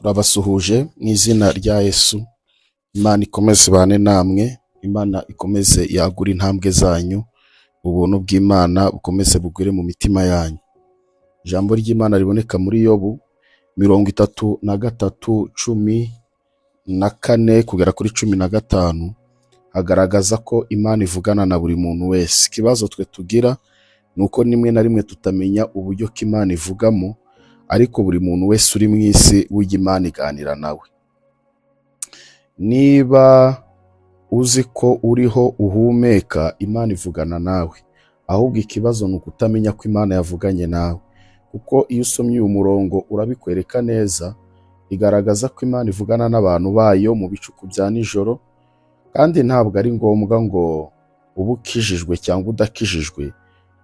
Turabasuhuje mu izina rya Yesu, Imana ikomeze ibane namwe, Imana ikomeze yagure intambwe zanyu, ubuntu bw'Imana bukomeze bugwire mu mitima yanyu. Ijambo ry'Imana riboneka muri Yobu 33 14 kugera kuri 15, hagaragaza ko Imana ivugana na buri muntu wese. Ikibazo twe tugira ni uko rimwe na rimwe tutamenya uburyo ko Imana ivugamo, ariko buri muntu wese uri mu isi burya Imana iganira nawe. Niba uzi ko uriho uhumeka, Imana ivugana nawe. Ahubwo ikibazo ni ukutamenya ko Imana yavuganye nawe, kuko iyo usomye uyu murongo urabikwereka neza, igaragaza ko Imana ivugana n'abantu bayo mu bicuku bya nijoro, kandi ntabwo ari ngombwa ngo ube ukijijwe cyangwa udakijijwe,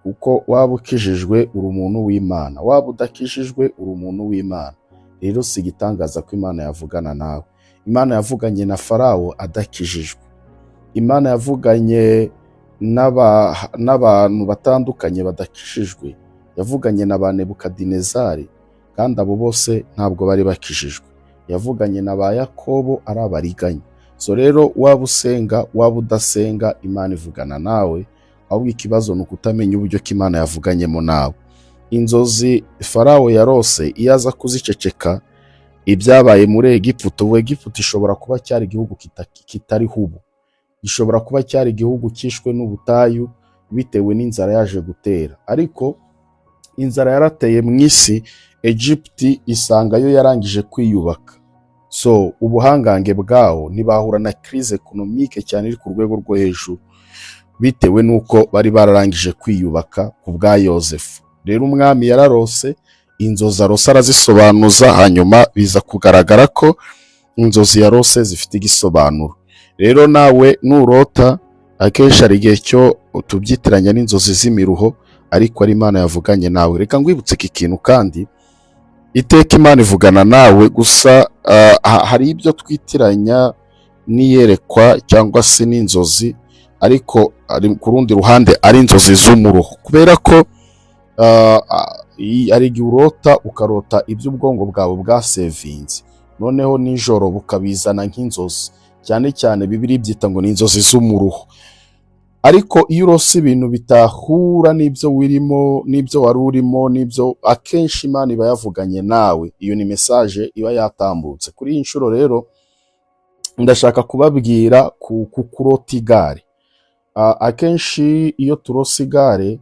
kuko waba ukijijwe uri umuntu w'Imana, waba udakijijwe uri umuntu w'Imana. Rero si igitangaza ko Imana yavugana nawe. Imana yavuganye na Farawo adakijijwe. Imana yavuganye n'abantu batandukanye badakijijwe. Yavuganye na ba Nebukadinezari, kandi abo bose ntabwo bari bakijijwe. Yavuganye na ba Yakobo ari abariganya. So rero waba usenga waba udasenga, Imana ivugana nawe. Ahubwo ikibazo ni ukutamenya uburyo ko Imana yavuganyemo nawe. Inzozi Farawo yarose iyo aza kuziceceka, ibyabaye muri Egiputa, ubu Egiputa ishobora kuba cyari igihugu kitariho ubu, gishobora kuba cyari igihugu cyishwe n'ubutayu bitewe n'inzara yaje gutera. Ariko inzara yarateye mu isi, Egiputi isanga yo yarangije kwiyubaka. So ubuhangange bwawo ntibahura na crise économique cyane iri ku rwego rwo hejuru, bitewe n'uko bari bararangije kwiyubaka ku bwa Yozefu. Rero umwami yararose inzozi, arose arazisobanuza, hanyuma biza kugaragara ko inzozi yarose zifite igisobanuro. Rero nawe nurota, akenshi hari igihe cyo tubyitiranya n'inzozi z'imiruho, ariko ari Imana yavuganye nawe. Reka ngwibutse iki kintu, kandi iteka Imana ivugana nawe gusa. Hari ibyo twitiranya n'iyerekwa cyangwa se n'inzozi, ariko ari ku rundi ruhande ari inzozi z'umuruho, kubera ko hari igihe urota, ukarota ibyo ubwonko bwawe bwasevinze, noneho nijoro bukabizana nk'inzozi. Cyane cyane Bibiliya ibyita ngo ni inzozi z'umuruho. Ariko iyo urose ibintu bitahura n'ibyo wirimo, n'ibyo wari urimo, n'ibyo, akenshi Imana iba yavuganye nawe. Iyo ni message iba yatambutse. Kuri iyi nshuro rero ndashaka kubabwira ku kurota igare. Akenshi iyo turose igare,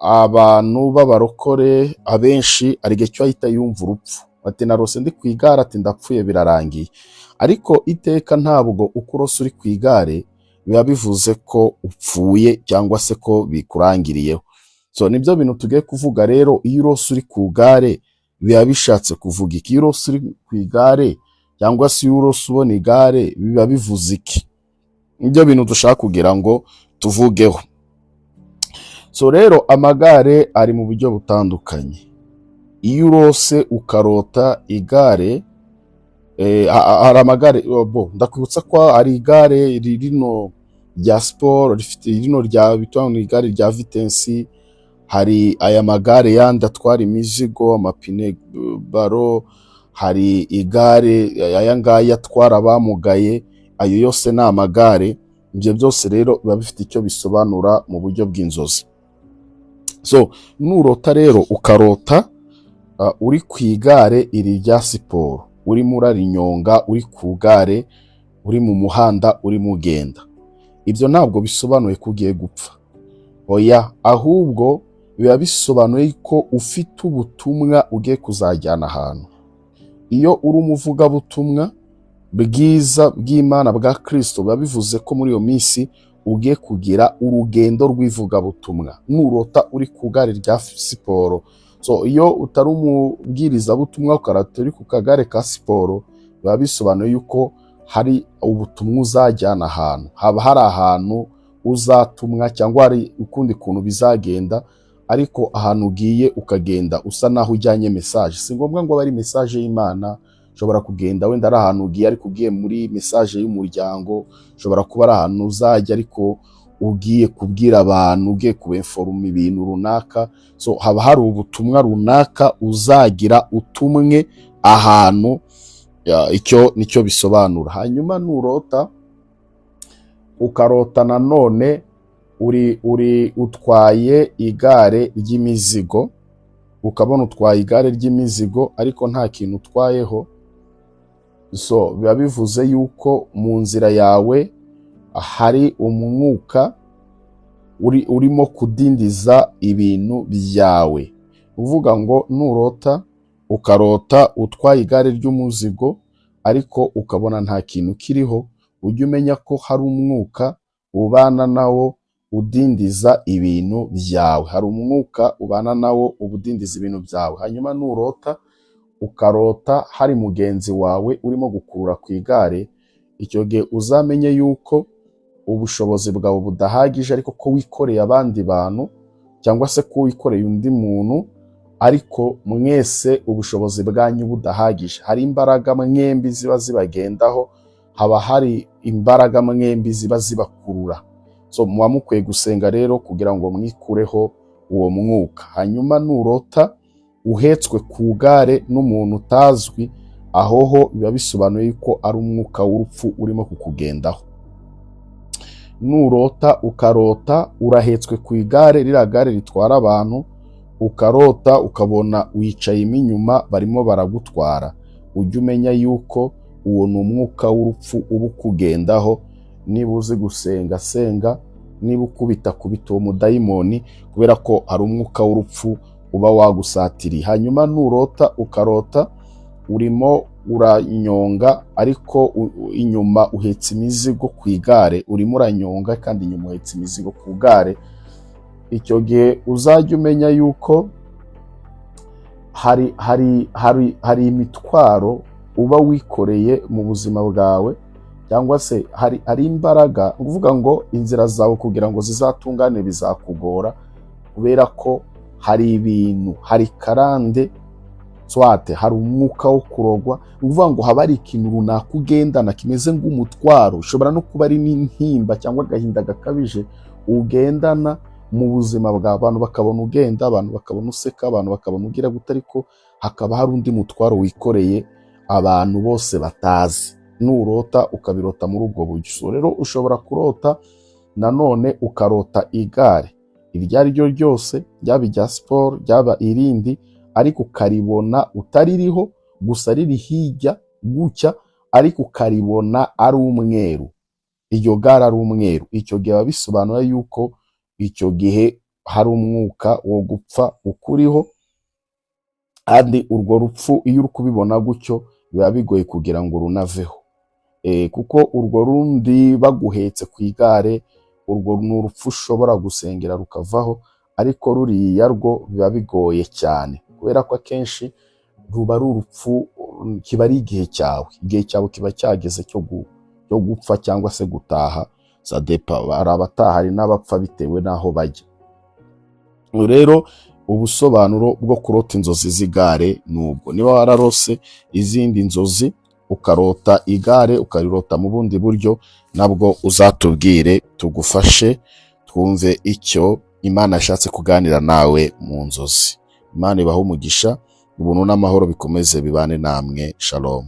abantu b'abarokore abenshi hari igihe cyo ahita yumva urupfu, ati: "Narose ndi ku igare," ati: "Ndapfuye, birarangiye." Ariko iteka ntabwo uko urose uri ku igare biba bivuze ko upfuye cyangwa se ko bikurangiriyeho. So nibyo bintu tugiye kuvuga rero. Iyo urose uri ku igare biba bishatse kuvuga iki? Iyo urose uri ku igare cyangwa se iyo urose ubona igare biba bivuze iki? Nibyo bintu dushaka kugira ngo tuvugeho. So rero amagare ari mu buryo butandukanye. Iyo urose ukarota igare, hari amagare, oh, bo ndakwibutsa ko hari igare rino rya siporo rifite rino rya bitwa ngo igare rya vitesse, hari aya magare yandi atwara imizigo, amapine baro, hari igare aya ngaya atwara abamugaye. Ayo yose ni amagare. Ibyo byose rero biba bifite icyo bisobanura mu buryo bw'inzozi. So nurota rero ukarota uri ku igare iri rya siporo, urimo urarinyonga, uri ku igare, uri mu muhanda urimo ugenda, ibyo ntabwo bisobanuye ko ugiye gupfa, oya. Ahubwo biba bisobanuye ko ufite ubutumwa ugiye kuzajyana ahantu. Iyo uri umuvugabutumwa bwiza bw'Imana bwa Kirisito, biba bivuze ko muri iyo minsi ugiye kugira urugendo rw'ivugabutumwa, nurota uri ku igare rya siporo. So iyo utari umubwirizabutumwa ukarota uri ku kagare ka siporo, biba bisobanuye yuko hari ubutumwa uzajyana ahantu, haba hari ahantu uzatumwa cyangwa hari ukundi kuntu bizagenda, ariko ahantu ugiye ukagenda usa naho ujyanye message. Si ngombwa ngo abe ari message y'Imana. Ushobora kugenda wenda ari ahantu ugiye ariko ugiye muri message y'umuryango, ushobora kuba ari ahantu uzajya ariko ugiye kubwira abantu, ugiye kubeforuma ibintu runaka. So haba hari ubutumwa runaka uzagira utumwe ahantu, icyo nicyo bisobanura. Hanyuma nurota ukarota nanone uri utwaye igare ry'imizigo, ukabona utwaye igare ry'imizigo ariko nta kintu utwayeho, so biba bivuze yuko mu nzira yawe hari umwuka urimo kudindiza ibintu byawe. Uvuga ngo nurota ukarota utwaye igare ry'umuzigo ariko ukabona nta kintu kiriho, ujye umenya ko hari umwuka ubana nawo udindiza ibintu byawe. Hari umwuka ubana nawo uba udindiza ibintu byawe. Hanyuma nurota ukarota hari mugenzi wawe urimo gukurura ku igare, icyo gihe uzamenye yuko ubushobozi bwawe budahagije, ariko ko wikoreye abandi bantu cyangwa se ko wikoreye undi muntu, ariko mwese ubushobozi bwanyu budahagije. Hari imbaraga mwembi ziba zibagendaho, haba hari imbaraga mwembi ziba zibakurura. So muba mukwiye gusenga rero kugira ngo mwikureho uwo mwuka. Hanyuma nurota uhetswe ku igare n'umuntu utazwi, aho ho biba bisobanuye yuko ari umwuka w'urupfu urimo kukugendaho. Nurota ukarota urahetswe ku igare, ririya gare ritwara abantu, ukarota ukabona wicayemo inyuma barimo baragutwara, ujye umenya yuko uwo ni umwuka w'urupfu uba ukugendaho. Niba uzi gusenga, senga; niba ukubita, kubita uwo mudayimoni, kubera ko hari umwuka w'urupfu uba wagusatiriye. Hanyuma nurota ukarota urimo uranyonga, ariko inyuma uhetse imizigo ku igare, urimo uranyonga kandi inyuma uhetse imizigo ku igare, icyo gihe uzajya umenya yuko hari imitwaro uba wikoreye mu buzima bwawe, cyangwa se hari imbaraga uvuga ngo inzira zawe kugira ngo zizatungane bizakugora, kubera ko hari ibintu, hari karande, swate hari umwuka wo kurogwa. Ni ukuvuga ngo haba hari ikintu runaka ugendana kimeze nk'umutwaro, ushobora no kuba ari n'intimba cyangwa agahinda gakabije ugendana mu buzima bwawe. Abantu bakabona ugenda, abantu bakabona useka, abantu bakabona ugira gute, ariko hakaba hari undi mutwaro wikoreye abantu bose batazi. Nurota ukabirota muri ubwo buryo. So rero ushobora kurota nanone ukarota igare iryo ari ryo ryose, ryaba irya siporo, ryaba irindi, ariko ukaribona utaririho, gusa riri hirya gutya, ariko ukaribona ari umweru, iryo gare ari umweru, icyo gihe biba bisobanura yuko icyo gihe hari umwuka wo gupfa ukuriho. Kandi urwo rupfu iyo uri kubibona gutyo biba bigoye kugira ngo runaveho, kuko urwo rundi baguhetse ku igare, urwo ni urupfu ushobora gusengera rukavaho, ariko ruriya rwo biba bigoye cyane, kubera ko akenshi ruba ari urupfu, kiba ari igihe cyawe, igihe cyawe kiba cyageze cyo gupfa cyangwa se gutaha. Ça dépend, hari abataha, hari n'abapfa bitewe n'aho bajya. Rero ubusobanuro bwo kurota inzozi z'igare ni ubwo. Niba wararose izindi nzozi, ukarota igare, ukarirota mu bundi buryo, nabwo uzatubwire tugufashe twumve icyo Imana yashatse kuganira nawe mu nzozi. Imana ibahe umugisha, ubuntu n'amahoro bikomeze bibane namwe. Shalom.